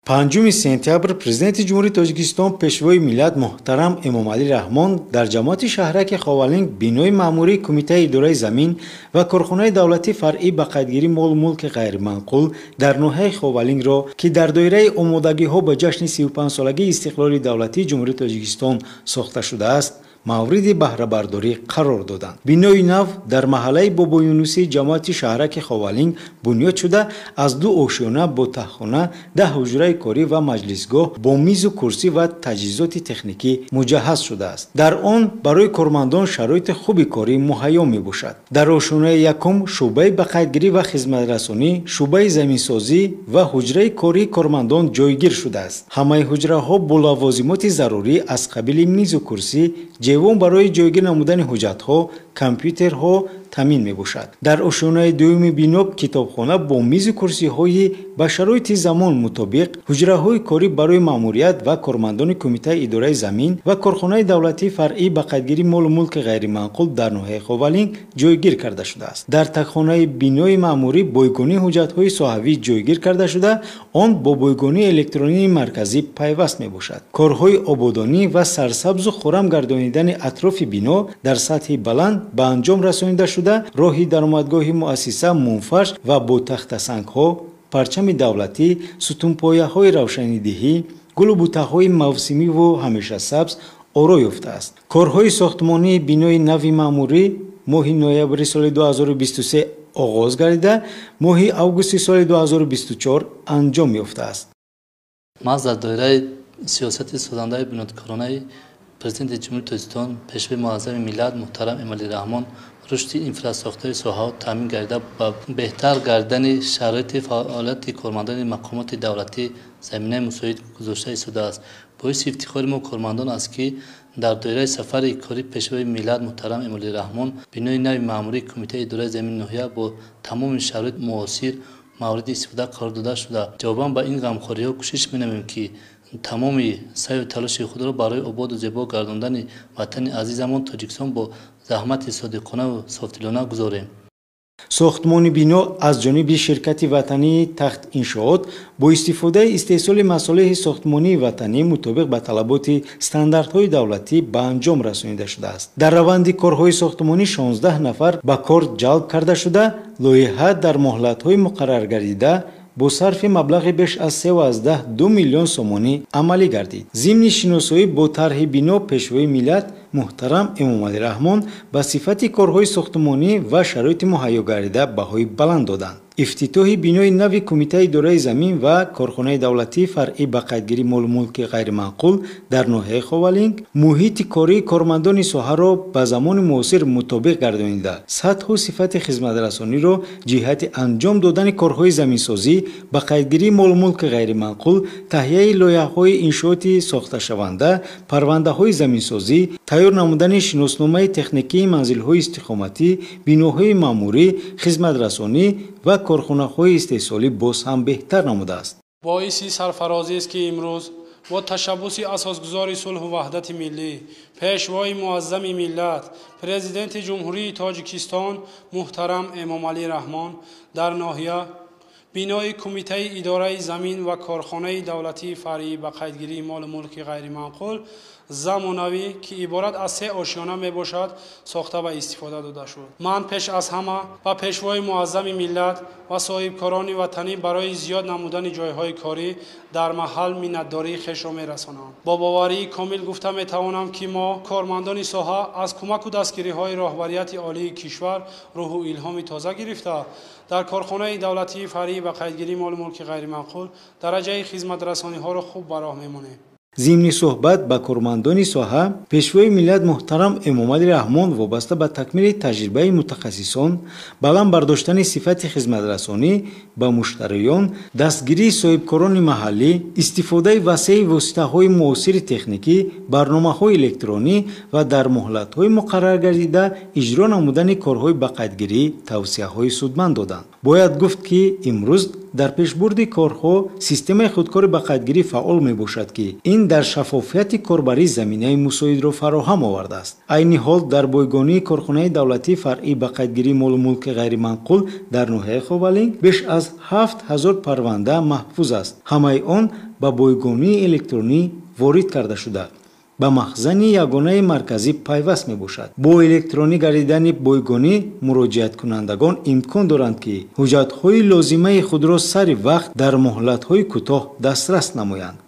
5 сентябр Президенти Ҷумҳурии Тоҷикистон, Пешвои миллат муҳтарам Эмомалӣ Раҳмон дар ҷамоати шаҳраки Ховалинг бинои маъмурии Кумитаи идораи замин ва корхонаи давлатии фаръӣ ба қайдгирии молу мулки ғайриманқул дар ноҳияи Ховалингро, ки дар доираи омодагиҳо ба ҷашни 35-солагии истиқлоли давлатии Ҷумҳурии Тоҷикистон сохта шудааст, мавриди баҳрабардорӣ қарор доданд. Бинои нав дар маҳаллаи Бобоюнусӣ ҷамоати шаҳраки Ховалинг бунёд шуда, аз ду ошёна бо таҳхона, 10 ҳуҷраи корӣ ва маҷлисгоҳ бо мизу курсӣ ва таҷҳизоти техникӣ муҷаҳҳаз шудааст. Дар он барои кормандон шароити хуби корӣ муҳайё мебошад. Дар ошёнаи якум шӯъбаи ба қайдгирӣ ва хизматрасонӣ, шӯъбаи заминсозӣ ва ҳуҷраи кории кормандон ҷойгир шудааст. Ҳамаи ҳуҷраҳо бо лавозимоти зарурӣ аз қабили мизу курсӣ, ҷевон барои ҷойгир намудани ҳуҷҷатҳо, компютерҳо таъмин мебошад. Дар ошёнаи дуюми бино китобхона бо мизу курсиҳои ба шароити замон мутобиқ, ҳуҷраҳои корӣ барои маъмурият ва кормандони Кумитаи идораи замин ва корхонаи давлатии фаръӣ ба қайдгирии молу мулки ғайриманқул дар ноҳияи Ховалинг ҷойгир карда шудааст. Дар тагхонаи бинои маъмурӣ бойгонии ҳуҷҷатҳои соҳавӣ ҷойгир карда шуда, он бо бойгонии электронии марказӣ пайваст мебошад. Корҳои ободонӣ ва сарсабзу хуррам гардонидани атрофи бино дар сатҳи баланд ба анҷом расонида шуда, роҳи даромадгоҳи муассиса мунфарш ва бо тахтасангҳо, парчами давлатӣ, сутунпояҳои равшанидиҳӣ, гулу бутаҳои мавсимиву ҳамешасабз оро ёфтааст. Корҳои сохтмонии бинои нави маъмурӣ моҳи ноябри соли 2023 оғоз гардида, моҳи августи соли 2024 анҷом ёфтааст. Маҳз дар доираи сиёсати созандаи бунёдкоронаи Президенти Ҷумҳурии Тоҷикистон, Пешвои муаззами миллат муҳтарам Эмомалӣ Раҳмон, рушди инфрасохтори соҳаҳо таъмин гардида, ба беҳтар гардидани шароити фаъолияти кормандони мақомоти давлатӣ заминаи мусоид гузошта истодааст. Боиси ифтихори мо кормандон аст, ки дар доираи сафари кории Пешвои миллат муҳтарам Эмомалӣ Раҳмон бинои нави маъмурии Кумитаи идораи замини ноҳия бо тамоми шароити муосир мавриди истифода қарор дода шуда. Ҷавобан ба ин ғамхориҳо кӯшиш менамоем, ки тамоми саъю талоши худро барои ободу зебо гардондани ватани азизамон Тоҷикистон бо заҳмати содиқонаву софдилона гузорем. Сохтмони бино аз ҷониби ширкати ватании Тахт Иншоот бо истифодаи истеҳсоли масолеҳи сохтмонии ватанӣ мутобиқ ба талаботи стандартҳои давлатӣ ба анҷом расонида шудааст. Дар раванди корҳои сохтмонӣ 16 нафар ба кор ҷалб карда шуда, лоиҳа дар муҳлатҳои муқарраргардида бо сарфи маблағи беш аз 3,2 миллион сомонӣ амалӣ гардид. Зимни шиносоӣ бо тарҳи бино Пешвои миллат муҳтарам Эмомалӣ Раҳмон ба сифати корҳои сохтмонӣ ва шароити муҳайё гардида баҳои баланд доданд. Ифтитоҳи бинои нави Кумитаи идораи замин ва корхонаи давлатии фаръӣ ба қайдгирии молу мулки ғайриманқул дар ноҳияи Ховалинг муҳити кории кормандони соҳаро ба замони муосир мутобиқ гардонида, сатҳу сифати хизматрасониро ҷиҳати анҷом додани корҳои заминсозӣ, ба қайдгирии молу мулки ғайриманқул, таҳияи лоиҳаҳои иншооти сохташаванда, парвандаҳои заминсозӣ, тайёр намудани шиносномаи техникии манзилҳои истиқоматӣ, биноҳои маъмурӣ, хизматрасонӣ ва корхонаҳои истеҳсолӣ боз ҳам беҳтар намудааст. Боиси сарфарозист, ки имрӯз бо ташаббуси асосгузори сулҳу ваҳдати миллӣ, Пешвои муаззами миллат, Президенти Ҷумҳурии Тоҷикистон муҳтарам Эмомалӣ Раҳмон дар ноҳия бинои Кумитаи идораи замин ва корхонаи давлатии фаръӣ ба қайдгирии молу мулки ғайриманқул замонавӣ, ки иборат аз се ошёна мебошад, сохта ба истифода дода шуд. Ман пеш аз ҳама ба Пешвои муаззами миллат ва соҳибкорони ватанӣ барои зиёд намудани ҷойҳои корӣ дар маҳал миннатдории хешро мерасонам. Бо боварии комил гуфта метавонам, ки мо, кормандони соҳа, аз кӯмаку дастгириҳои роҳбарияти олии кишвар рӯҳу илҳоми тоза гирифта, дар корхонаи давлатии фаръӣ ба қайдгирии молу мулки ғайриманқул дараҷаи хизматрасониҳоро хуб ба роҳ мемонем. Зимни суҳбат ба кормандони соҳа Пешвои миллат муҳтарам Эмомалӣ Раҳмон вобаста ба такмили таҷрибаи мутахассисон, баланд бардоштани сифати хизматрасонӣ ба муштариён, дастгирии соҳибкорони маҳаллӣ, истифодаи васеи воситаҳои муосири техникӣ, барномаҳои электронӣ ва дар муҳлатҳои муқарраргардида иҷро намудани корҳои ба қайдгирӣ тавсияҳои судманд доданд. Бояд гуфт, ки имрӯз дар пешбурди корҳо системаи худкори ба қайдгирӣ фаъол мебошад, ки ин дар шаффофияти корбарӣ заминаи мусоидро фароҳам овардааст. Айни ҳол дар бойгонии корхонаи давлатии фаръӣ ба қайдгирии молу мулки ғайриманқул дар ноҳияи Ховалинг беш аз 7000 парванда маҳфуз аст. Ҳамаи он ба бойгонии электронӣ ворид карда шуда, ба махзани ягонаи марказӣ пайваст мебошад. Бо электронӣ гардидани бойгонӣ муроҷиаткунандагон имкон доранд, ки ҳуҷҷатҳои лозимаи худро сари вақт дар муҳлатҳои кӯтоҳ дастрас намоянд.